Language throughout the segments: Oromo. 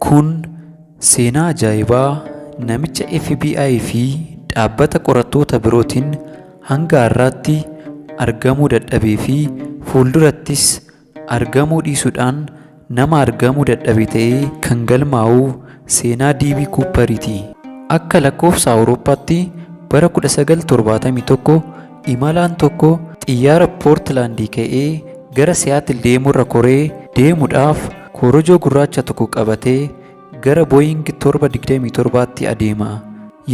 Kun seenaa ajaa'ibaa namicha FBI fi dhaabbata qorattoota birootiin hanga har'aatti argamuu dadhabee fi fuuldurattis argamuu dhiisuudhaan nama argamuu dadhabe ta'ee kan galmaa'u seenaa D.B. Cooper'iti. Akka lakkoofsa Awurooppaatti bara 1971 imalaan tokko xiyyaara Poortilaandii ka'ee gara Siyaatil deemurra koree deemuudhaaf korojoo gurraacha tokko qabatee gara Booying 727tti adeema.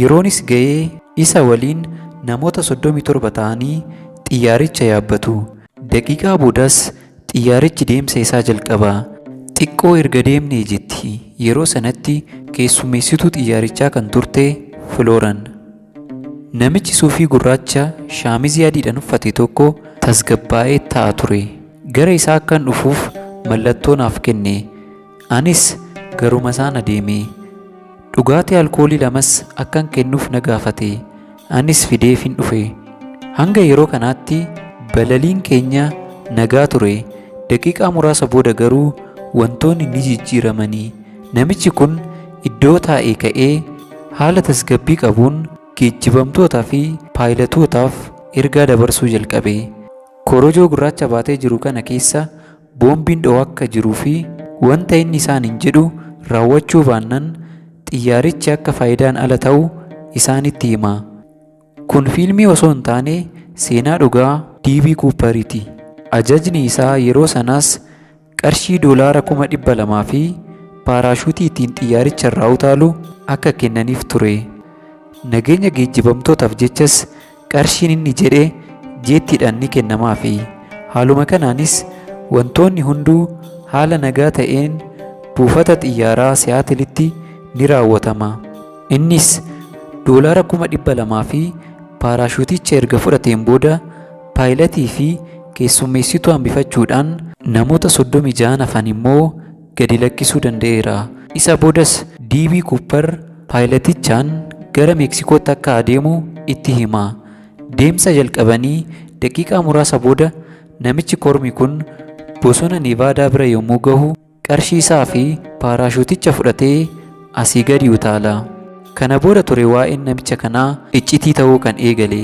Yeroonis ga'ee isa waliin namoota 37 ta'anii xiyyaaricha yaabbatu. Daqiiqaa boodas xiyyaarichi deemsa isaa jalqaba. Xiqqoo erga deemnee jetti yeroo sanatti keessummeessituu xiyyaarichaa kan turte Filooran. Namichi suufii gurraacha shaamizii adiidhaan uffate tokko tasgabbaa'ee ta'a ture. Gara isaa akkan dhufuuf mallattoo naaf kenne. Anis garuma isaan adeeme. Dhugaatii alkoolii lamas akkan kennuuf na gaafate. Anis fideefin dhufe. Hanga yeroo kanaatti balaliin keenya nagaa ture. Daqiiqaa muraasa booda garuu wantoonni ni jijjiiramanii. Namichi kun iddoo taa'ee ka'ee haala tasgabbii qabuun geejjibamtootaa fi paayilatootaaf ergaa dabarsuu jalqabe. Korojoo gurraacha baatee jiru kana keessa boombiin dho'u akka jiruu fi wanta inni isaaniin jedhu raawwachuu baannaan xiyyaarichi akka faayidaan ala ta'u isaanitti hima. Kun fiilmii osoo hin taane seenaa dhugaa D.B. Cooper'iti. Ajajni isaa yeroo sanaas qarshii doolaara 200,000 fi paaraashuutii ittiin xiyyaaricha irraa utaalu akka kennaniif ture. Nageenya geejjibamtootaaf jechas qarshiin inni jedhe jeettiidhaan ni kennamaafi. Haaluma kanaanis wantoonni hunduu haala nagaa ta'een buufata xiyyaaraa Siyaatilitti ni raawwatama. Innis doolaara 200,000 fi paaraashuuticha erga fudhateen booda paayilatii fi keessummeessituu hambifachuudhaan namoota 36 hafan immoo gadi lakkisuu danda'eera. Isa boodas D.B. Cooper paayilatichaan gara Meeksikootti akka adeemu itti hima. Deemsa jalqabanii daqiiqaa muraasa booda namichi kormi kun bosona Nevaadaa bira yommuu gahu qarshii isaa fi paaraashuuticha fudhatee asii gadi utaala. Kana booda ture waa'een namicha kanaa iccitii ta'uu kan eegale.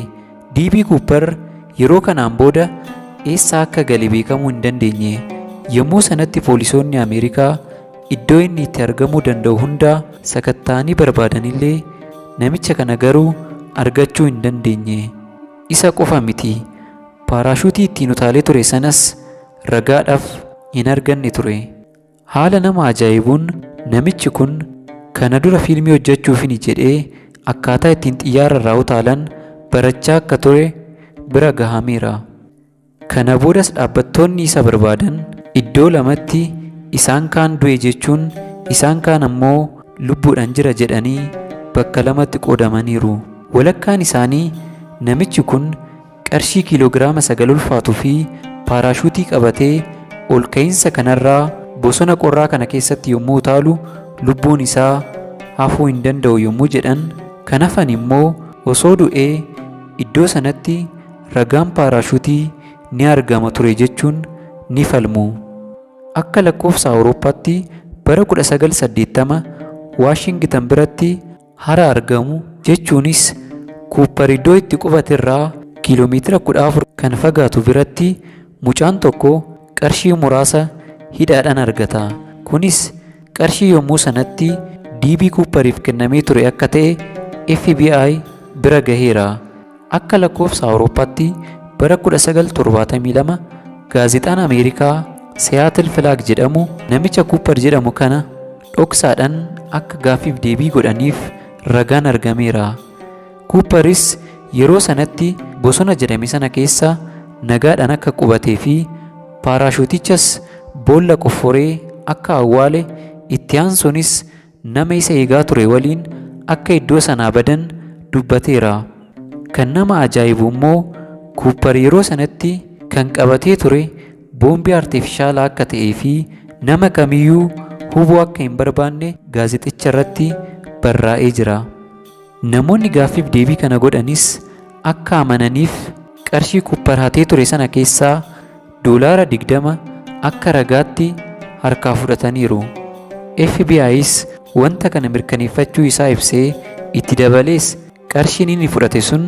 D.B. Cooper yeroo kanaan booda eessa akka gale beekamuu hin dandeenye. Yommuu sanatti poolisoonni Ameerikaa iddoo inni itti argamuu danda'u hundaa sakatta'anii barbaadanillee namicha kana garuu argachuu hin dandeenye. Isa qofa miti. Paaraashuutii ittiin utaalee ture sanas ragaadhaaf hin arganne ture. Haala nama ajaa'ibuun namichi kun kana dura fiilmii hojjechuufini jedhee akkaataa ittiin xiyyaara irraa utaalan barachaa akka ture bira gahameera. Kana boodas dhaabbattoonni isa barbaadan iddoo lamatti isaan kaan du'e jechuun isaan kaan ammoo lubbuudhaan jira jedhanii bakka lamatti qoodamaniiru. Walakkaan isaanii namichi kun qarshii kiiloogiraama 9 ulfaatuu fi paaraashuutii qabatee ol ka'iinsa kanarraa bosona qorraa kana keessatti yommuu utaalu lubbuun isaa hafuu hin danda'u yommuu jedhan, kan hafan immoo osoo du'ee iddoo sanatti ragaan paaraashuutii ni argama ture jechuun ni falmu. Akka lakkoofsa Awurooppaatti bara 1980 Waashingitan biratti hara argamu jechuunis Kuuppar iddoo itti qubate irraa kiiloomeetira 14 kan fagaatu biratti mucaan tokko qarshii muraasa hidhaadhaan argata. Kunis qarshii yommuu sanatti D.B. Cooper'if kennamee ture akka ta'e FBI bira gaheera. Akka lakkoofsa Awurooppaatti bara 1972 gaazexaan Ameerikaa Seattle Flag jedhamu namicha Cooper jedhamu kana dhoksaadhaan akka gaaffiif deebii godhaniif ragaan argameera. Cooperis yeroo sanatti bosona jedhame sana keessa nagaadhaan akka qubatee fi paaraashuutichas boolla qofforee akka awwaale itti aansuunis nama isa eegaa ture waliin akka iddoo sanaa badan dubbateera. Kan nama ajaa'ibu immoo Cooper yeroo sanatti kan qabatee ture boombii artifishaalaa akka ta'ee fi nama kamiyyuu hubuu akka hin barbaanne gaazexicha irratti barraa'ee jira. Namoonni gaaffiif deebii kana godhanis akka amananiif qarshii Cooper hatee ture sana keessaa doolaara 20 akka ragaatti harkaa fudhataniiru. FBI's wanta kana mirkaneeffachuu isaa ibsee itti dabalees qarshiin inni fudhate sun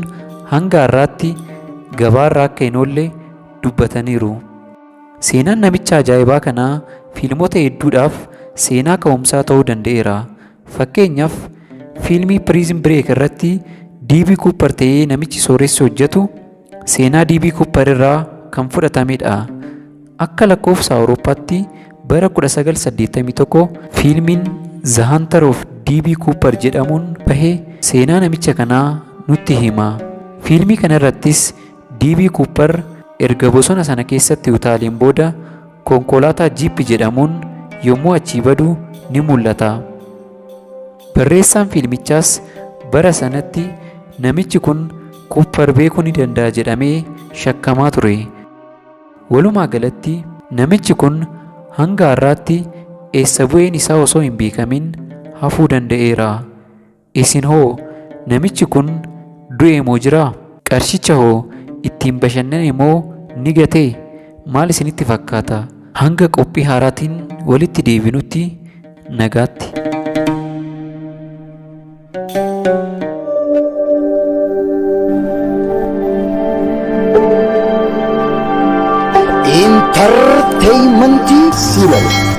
hanga har'aatti gabaarra akka hin oolle dubbataniiru. Seenaan namicha ajaa'ibaa kanaa fiilmota hedduudhaaf seenaa ka'umsaa ta'uu danda'eera. Fakkeenyaaf, fiilmii Prison Break irratti D.B. Cooper ta'ee namichi sooressi hojjetu seenaa D.B. Cooper irraa kan fudhatamedha. Akka lakkoofsa Awurooppaatti bara 1981 fiilmiin The Hunter of D.B. Cooper jedhamuun bahe seenaa namicha kanaa nutti hima. Fiilmii kana irrattis D.B. Cooper erga bosona sana keessatti utaaleen booda konkolaataa Jeep jedhamuun yommuu achii badu ni mul'ata. Barreessaan fiilmichaas bara sanatti namichi kun Cooper beekuu ni danda'a jedhamee shakkamaa ture. Walumaa galatti namichi kun hanga har'aatti eessa bu'een isaa osoo hin beekamin hafuu danda'eera. Isin hoo, namichi kun du'e moo jiraa? Qarshicha hoo ittiin bashannane moo ni gatee? Maal isinitti fakkaata? Hanga qophii haaraatiin walitti deebinutti nagaatti. Intarteeymentii Siilal.